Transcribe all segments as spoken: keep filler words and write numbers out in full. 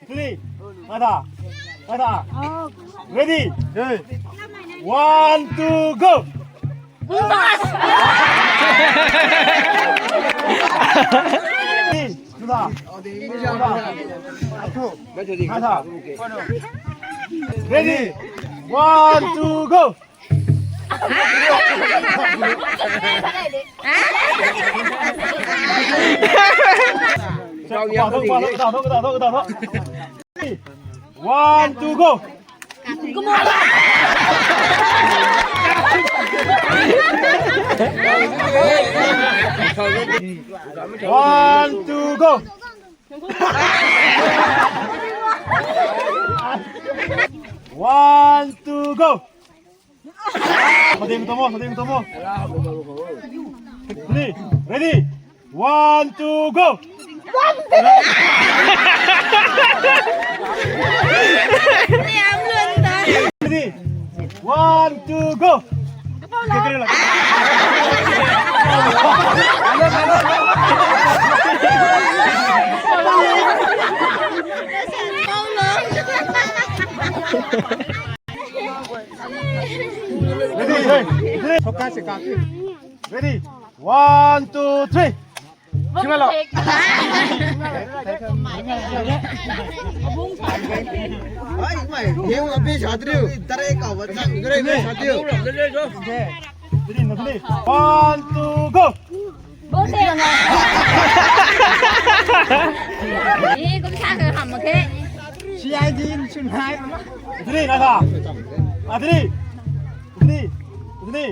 Ready? Ada. Ada. Ready? One, two, go. Ready? Ada. Ada. Ready? One, two, go. One, two, go. One, two, go. One, two, go. Ready, ready. One, two, go. Ready. One, two, go. Ready, ready. Ready. One, two, three. One, two, go. Three, nada. Three. Three. Three.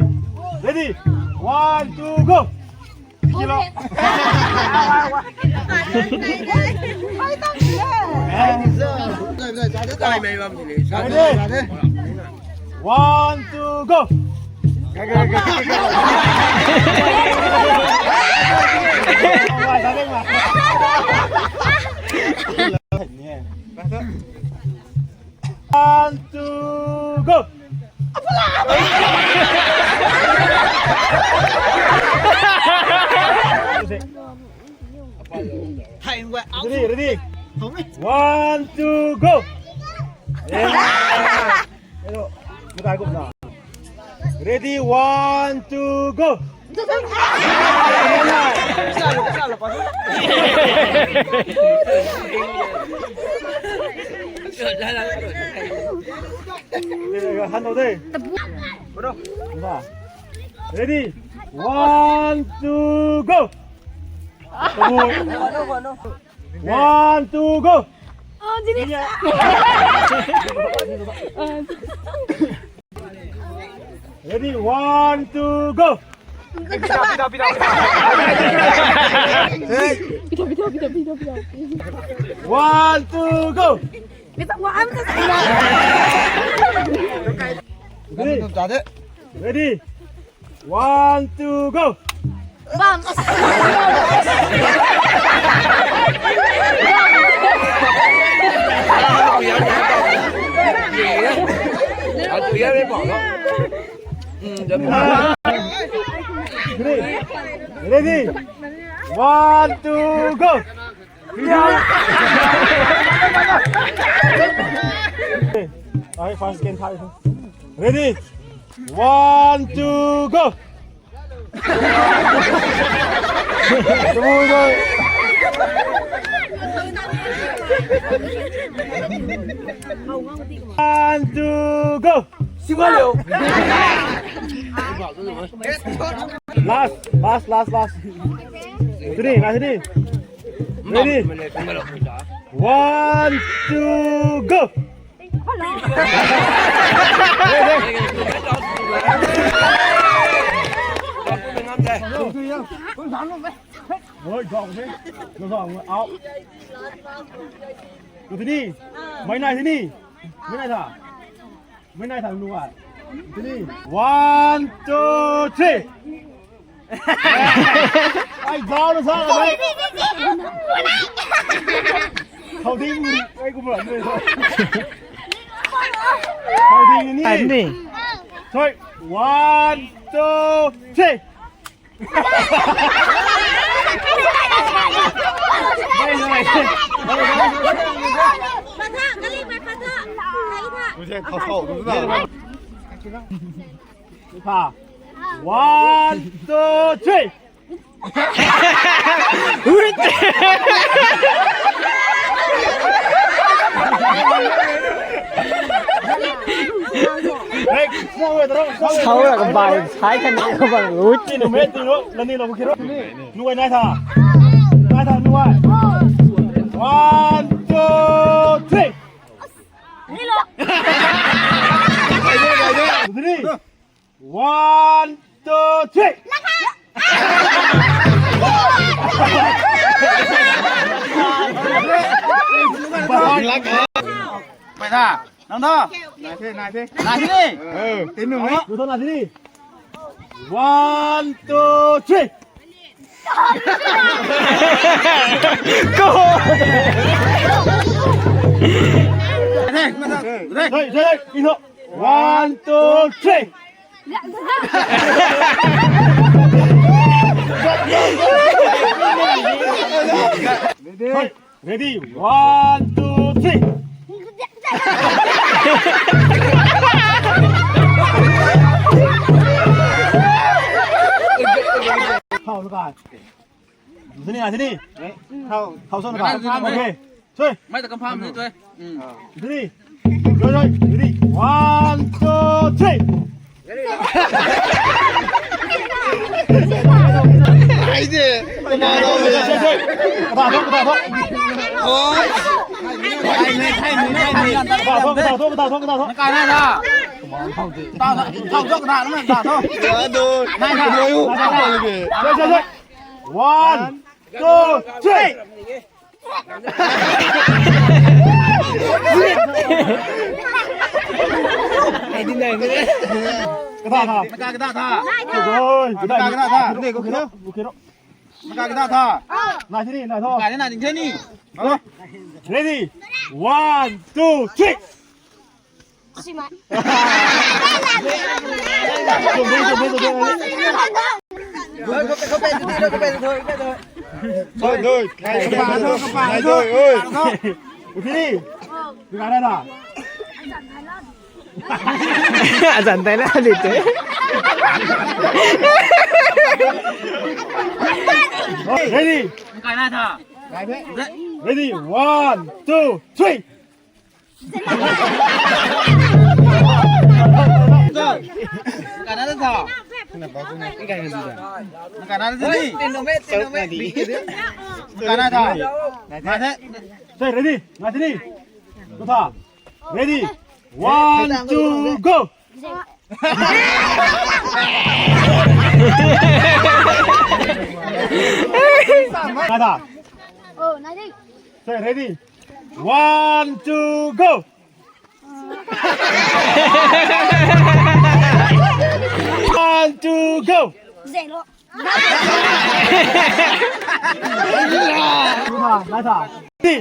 Ready. One, two, go. One, two, go. One, two, go. Ready, ready. One, two, go. Ready, one, two, go. Ready, one, two, go. One, two, go. Ready, one, two, go. One, two, go. Ready? Ready? One, two, go. Bam. Ready? Ready? One, two, go. Ai, first game thai. Ready? One, two, go. One, two, go. Last, last, last, last. Three, last three. Ready? One, two, go. Oi, gong se. Gong se, out. Tini. Mai nai tini. Mai nai tha. Mai nai tha nu ai. Tini. One, two, three. Ai, zao na sa na. Thau ding ni. Ai, ku ma ni. Thau ding ni. Ai ni. Sorry. One, two, three. Bye, bye. One, two, three. Sau ra ka bai, sai khan ka bang lut. Nuai nai tha. Nai tha nuai. One, two, three. Three. One, two, three. Pai tha. Nang tho. Nai the, nai the. Nai the ni. Tin nung ni. Lu tho nai the ni. One, two, three. Go. Hey, hey, ino. One, two, three. Ready? Ready? One, two, three. Thau na kai. Sini, ah, sini. Thau, thau song na kai. Okay. Sui. Mai ta confirm ni tu. Sini. Sui, sui. Ready? One, two, three. Ai de. Sui, sui. Kata tho, kata tho. Oi. Kata tho, kata tho, kata tho, kata tho. Nang kai na tha. Thau tho, kata na, kata tho. Ya do. Nai tha. Sui, sui, sui. One, two, three. Kata tha. Nang kai kata tha. Oi, kata kata tha. Nang kai kata tha. Nai sini, nai tho. Nang kai na ding sini. Ready? One, two, three. Oi, oi, oi. Ui, ui. Ui, ui. Azan tai na li te. Ready? Nang kai na tha. Ready? One, two, three. Nang kai na tha. Nang kai na tha. Nang kai na tha. Nai the. Say ready. Nai the. Kata. Ready? One, two, go! Nada. Oh, nai the. Say ready. One, two, go! One, two, go! Zero. Nada. Ready?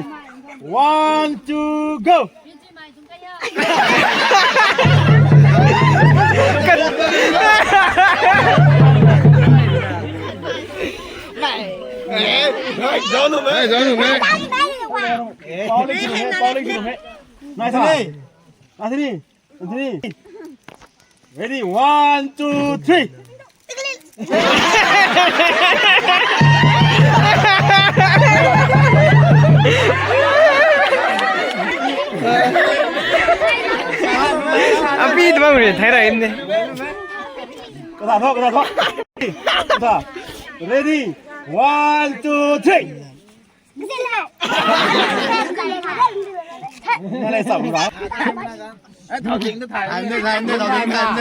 One, two, go! Nice, nice. Anthony, Anthony. Ready? One, two, three. Abit bang re, thai ra im de. Kata tho, kata tho. Kata. Ready? One, two, three.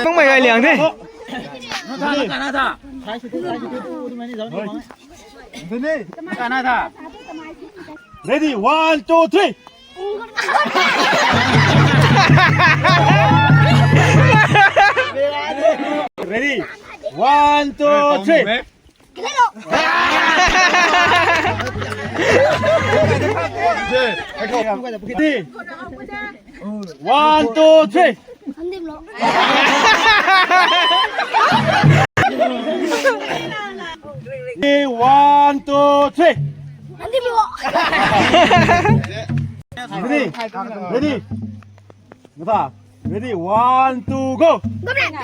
Nang mei gay liang the. Ready, one, two, three. Ready, one, two, three. One, two, three. One, two, three. Ready? Ready? Mata. Ready, one, two, go. Gumna,